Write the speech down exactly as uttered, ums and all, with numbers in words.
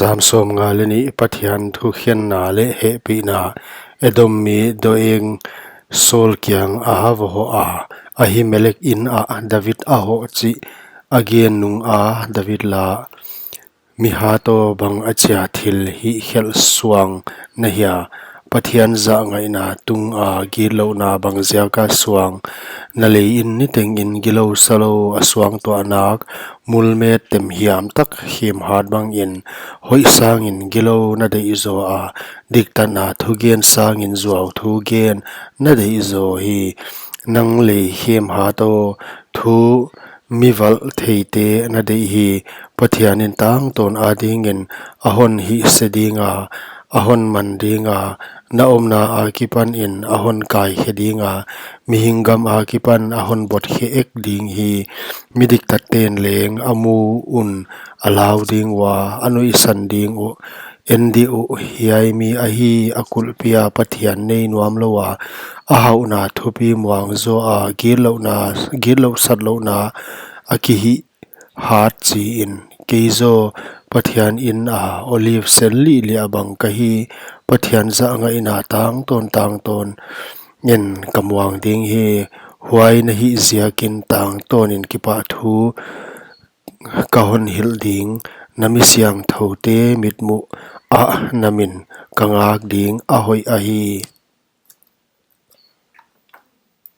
Sam sawmnga leh nih. Pathian thukhenna leh hehpihna. Edom mi Doeg Saul kiang ah a va hoh a, Ahimelek inn ah David a hoh chih a gen nung a, David la: Mi hat aw, bang achia thil hihkhelh suang na hia? Pathian zahngaihna tunga gitlouhna bangziaka suang? Na lei in nitengin gilou salou a suangtuah nak, mulmet temhiam tak khemhat bangin, hoih sangin gilou na deih zaw a, diktatna thugen sangin zuauthu gen na deih zaw hi. Nang lei khemhat aw, thu mi valh theite na deih hi. Pathianin tangtawn adingin a hon hihse dinga, a hon man dinga, na omna akipanin a hon kaikhe dinga, mihing gam akipan a hon botkhe ek ding hi. Mi diktatte'n leng a mu un a lau ding ua, a nuihsan ding uh: En dih uh, hiai mi ahi, a kulhpia Pathian nei nuam loua, a hauhna thupi muang zaw a, gitlouhna, gitlouh satlouhna a kihih hat, chiin. Kei zaw Pathian inn a oliv sen lihlih bang ka hi, Pathian zahngaihna tangtawn tangtawnin ka muang ding hi. Huai na hih ziakin tangtawnin kipahthu ka hon hilh ding, na mi siangthoute mitmuh ah na min ka ngak ding, a hoih ahi.